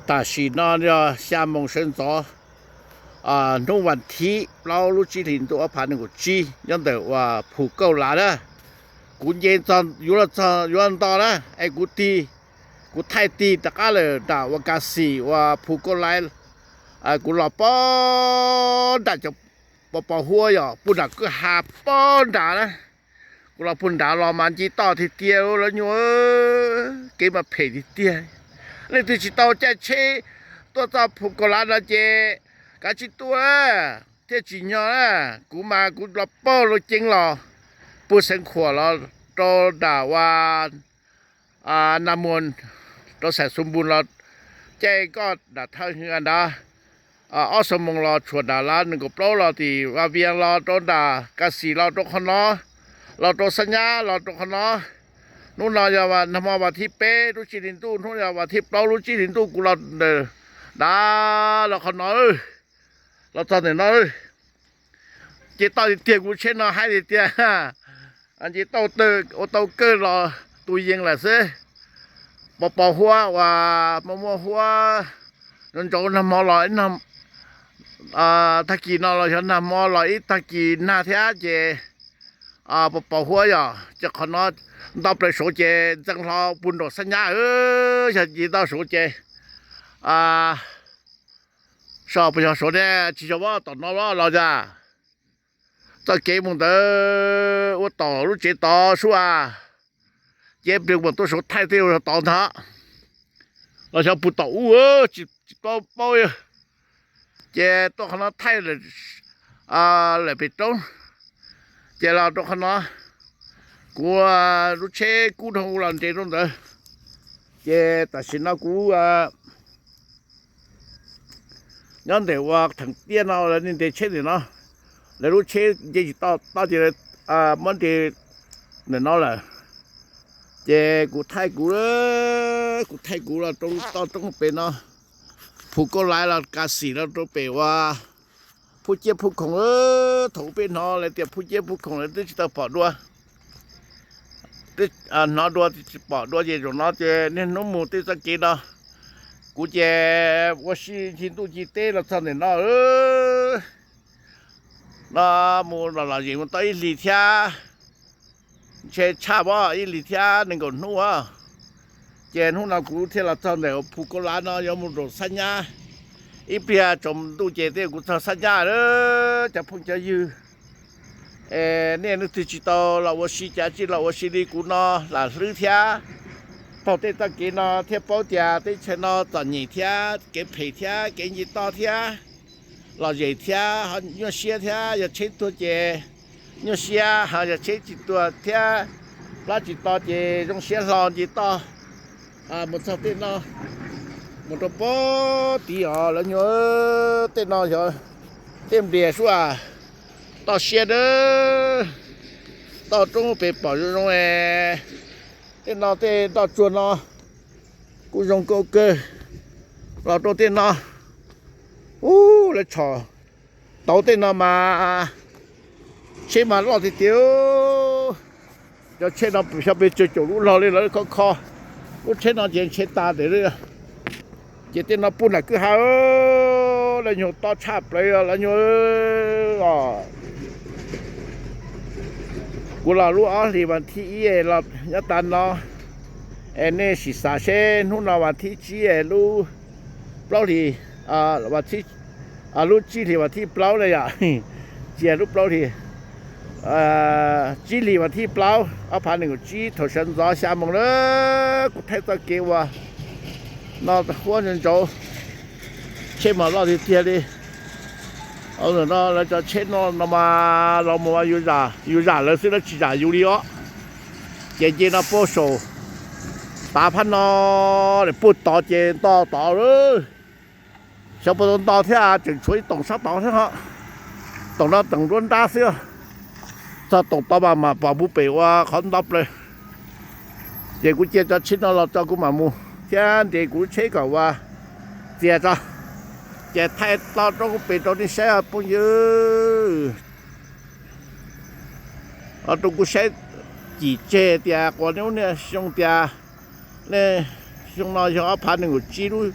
Tam sim no yog xya moos sawv ntxov hnub vas thib plaub lub tsib hlis ntuj ob phav nees nkaum tsib nyob ntawm uas Phu Kauj Lav na. Kuv nce txog yuav txog yuav nto na es kuv tig, kuv thaij tig rov qab lawm nram uas Kas Xis uas Phu Kauj Lav. Kuv los pog nram cov pos pos huab yog puag nram kwj ha pog nrad na. Kuv los puag nrad los mas nce toj tiag tiag lawv nyuam, kev mas phem tiag tiag. Leej twg tsis tau caij tsheb tuaj txoj Phu Kauj Lav no ces kav tsij tuaj na, thiaj tsim nyog na. Kuv mas kuv los pog Luj Ceeb los puag Xeev Khuam los rau nram uas Nas Muas rau Xais Xus Npus los caij koj nram thaj hwv nrad ob xuab moos los tshuam nram Lav nees nkaum plaub los tim Vaj Vias los rau nram Kas Xis los rau qhov no, los rau Xab Nyab los rau qhov no. Hnub no yog nag hmo vas thib peb lub tsib hlis ntuj, hnub yog vas thib plaub lub tsib hlis ntuj kuv los nram los qhov no, los txog ntawm no. Ces toj tiag tiag kuv tsheb no haib tiag tiag. Ces tau ua tau kawg los tus yees lawm xwb. Pos pos huab uas muaj muaj huab ntsaus ntsaus nag hmo los, tag kis no los yog nag hmo los ib tag kis nag thiab ces pos pos huab yog ces qhov no nto plaws saud ces ntxeev hlo puag nram Xab Nyab, yog ces nto saud ces so puas yog saud ne, tsis yog tom no los los yog txoj kev mus ntawd ua tom lub tsev tod sub as, ces pliag mam tuaj saud thaij tej tod ntag. Los xyov puag tom ub tsis paub paub, ces tuaj qhov no thaij lawm pem roob, ces los rau qhov no, kuv lub tsheb kub dhau los nres rau ntawd, ces tam sim no kuv nyob ntawm ua theem tiaj no lawv nres tsheb ntawm no, lawv lub tsheb nce tsis tau ces muab nres ntawm no lawm. Ces kuv thaij kuv, kuv thaij kuv los rau toj roob pem no, Phu Kauj Lav los Kas Xis los rau pem ua Phub Ciab Phub Khoom. Thaum peb hnov lawv tias Phub Ciab Phub Khoom lawv twb tsis tau pom dua, hnov dua tsis pom dua ces zaum no ces niaj hnub mus tej txoj kev no, kuv ces ua si ncig ntuj ncig teb los txog ntawm no no mus los los yeej mus tau ib hlis thiab, ntshe tshaj ob ib hlis thiab nees nkaum hnub. Ces hnub no kuv thiaj los txog ntawm Phu Kauj Lav no yuav mus rau Xab Nyab. Ib pliag tsaus ntuj ces thiaj kuv txog Xab Nyab lawm cov phooj cov ywg. Nej leej twg tsis tau los ua si cas tsis los ua si li kuv no lam hlwb thiab taug tej txoj kev no thiaj paub tias teb chaws no txom nyem thiab kev phem thiab kev nce toj thiab lom zem thiab nyuaj siab thiab, yog tsheb tuag ces nyuaj siab, ho yog tsheb tsis tuag thiab plab tsis to ces zoo siab hlo nce toj mus txog tej no, mus rau pem tid os lawv nyuam. Tej no yog tej nplias sub as, toj siab dawb, toj roob pem pom zoo zoo. Tej no tej ntoj tsuag no kuj zoo nkauj kawg. Los rau tej no, ub, lawv tshom tauv tej no mas tsheb mas loj tiag tiag. Cov tsheb no xyov pes tsawg caum lub log li lawv kho kho. Lub tsheb no ces ntshe tas ntawd. Ces tej no puag nram kwj ha, lawv nyuag tob tshaj plaws lawv nyuag. Kuv los lub ob hlis vas thib ib los nyob tas no, es nej sim xav seb hnub no vas thib tsib lub plaub hlis, lub tsib hlis vas thib plaub na yom, tsis yog lub plaub hlis, tsib hlis vas thib plaub ob phav nees nkaum tsib thaum sawv ntxov xya moos na, kuv thaij txoj kev uas no huab ntsaus, tsheb mas loj tiag tiag li. No lawv cov tsheb no no mas los mus yus zam lawv xwb lawv tsis zam yus li os. Ces nce no puag saum tav phab no, puag tod ces nto tod lawm. Xyov puas tau nto thiab, tseem tshuav ib toom sab tod thiab os. Toom no toom nruab nrab xwb, txog toom tod mas mam pom mus pem ua qhov nto plaws. Ces kuv cia cov tsheb no los tso kuv mam mus thiab nres kuv lub tsheb kom ua txias tso, ces thaij toj roob pem rau nej saib os phooj ywg. Los rau kuv saib cim tseg tias quas neb ub niaj xyoo tias, nej, xyoo no yog ob phav nees nkaum tsib lub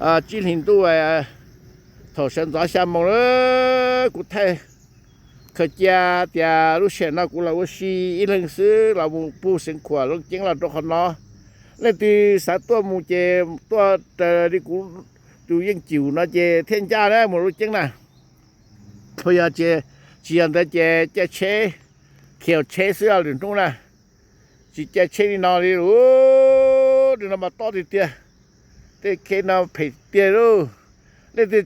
tsib hlis ntuj, thaum sawv ntxov xya moos lawm kuv thaij khaws cia tias lub sij hawm no kuv los ua si ib leeg xwb los mus pug Xeev Khuam Looj Ceeb los rau qhov no. Leej twg xav tuaj mus ces tuaj raws li kuv tus yeej cum no ces thiaj ncaj na mus Looj Ceeb na. Thaum yog ces tsis yog ntawd ces caij tsheb, khiav tsheb xwb lwm hnub na. Tsis caij tsheb li no li, li no mas tob tiag tiag. Tej kev no phem tiag lauj. Leej twg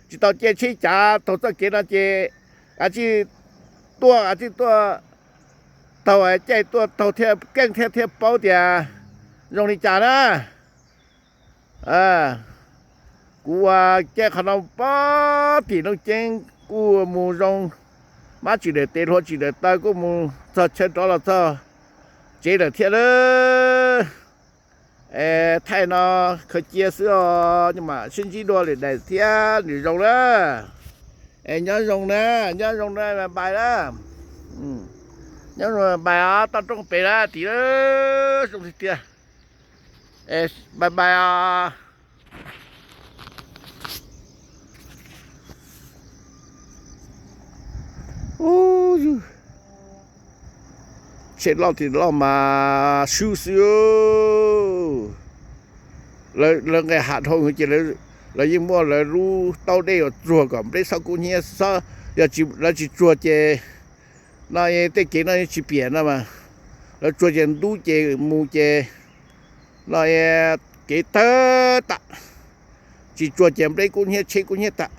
tsis tau caij tsheb cav taug txoj kev no ces kav tsij tuaj, kav tsij tuaj taug, caij tuaj taug thiaj keej thiab thiaj paub tias zoo li cas na. Kuv ua caij qhov no poob tim Looj Ceeb kuj mus zoo, mab tsis dawm tes hlua tsis dawm taw kuj mus txog chaw rov los txog tsev lawm thiab lawm. Es thaij no khaws cia xwb os, mas sib ntsib dua lwm daim thiab lwm zoo na. Es nyob zoo na, nyob zoo na, bye bye na. Nyob zoo, bye os, toj roob pem na tim, zoo tiag tiag. Bye bye os. Tsheb loj tim loj mas swb xwb. Lawv nqes hav dhau ces lawv yeej muaj lawv lub taub dej uas tsuag kom nplej xob kub hnyiab, yog lawv tsis tsuag ces no tej kev no yeej tsis piam no mas. Lawv tsuag ces ntub ces mus ces no kev tawg tam, tsis tsuag ces nplej kub hnyiab tsheb kub hnyiab tam.